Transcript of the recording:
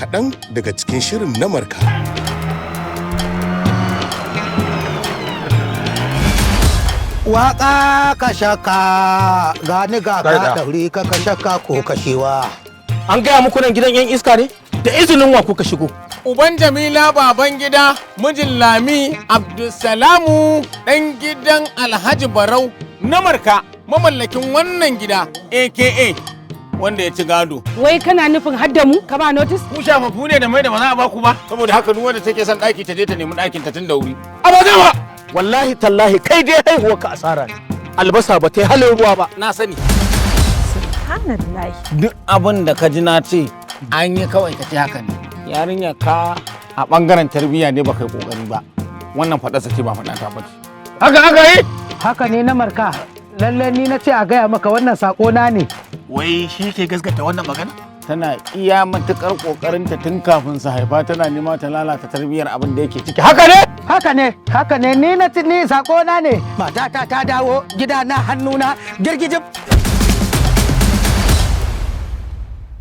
Kaɗan daga cikin shirin na Marka. Waka ka shaka gani ga ka daure ka ka shaka ko kashewa. An gaya muku nan gidan 'yan iska ne? Da izinin wa kuka shigo? Uban Jamila, baban gida, mijin Lami, Abdulsalamu, ɗan gidan Alhaji Barau na Marka, mamallakin wannan gida, aka wanda ya ci gado. Wai kana nufin hadda mu ka ba notice? Ku shafafu ne da mai da ba za a baku ba. Saboda haka duk wanda take son ɗaki ta je ta nemi ɗakin ta tun da wuri. A ba ba! Wallahi tallahi kai dai haihuwa ka asara ne. Albasa ba ta yi halin ruwa ba. Na sani. Subhanallah. Duk abin da ka ji na ce an yi, kawai ka ce haka ne. Yarinya ka a ɓangaren tarbiyya ne ba kai ƙoƙari ba. Wannan faɗarsa ce, ba faɗa ta ba ce. Haka aka yi? Haka ne na Marka. Lalle ni na ce a gaya maka, wannan sako na ne. Wai shi ke gaskata wannan magana? Tana iya matukar kokarinta tun kafin su haifa, tana nema ta lalata tarbiyyar abin da yake ciki. Haka ne? Haka ne, haka ne, ni na ci, ni sako na ne. Matata ta dawo gida na hannuna girgijin.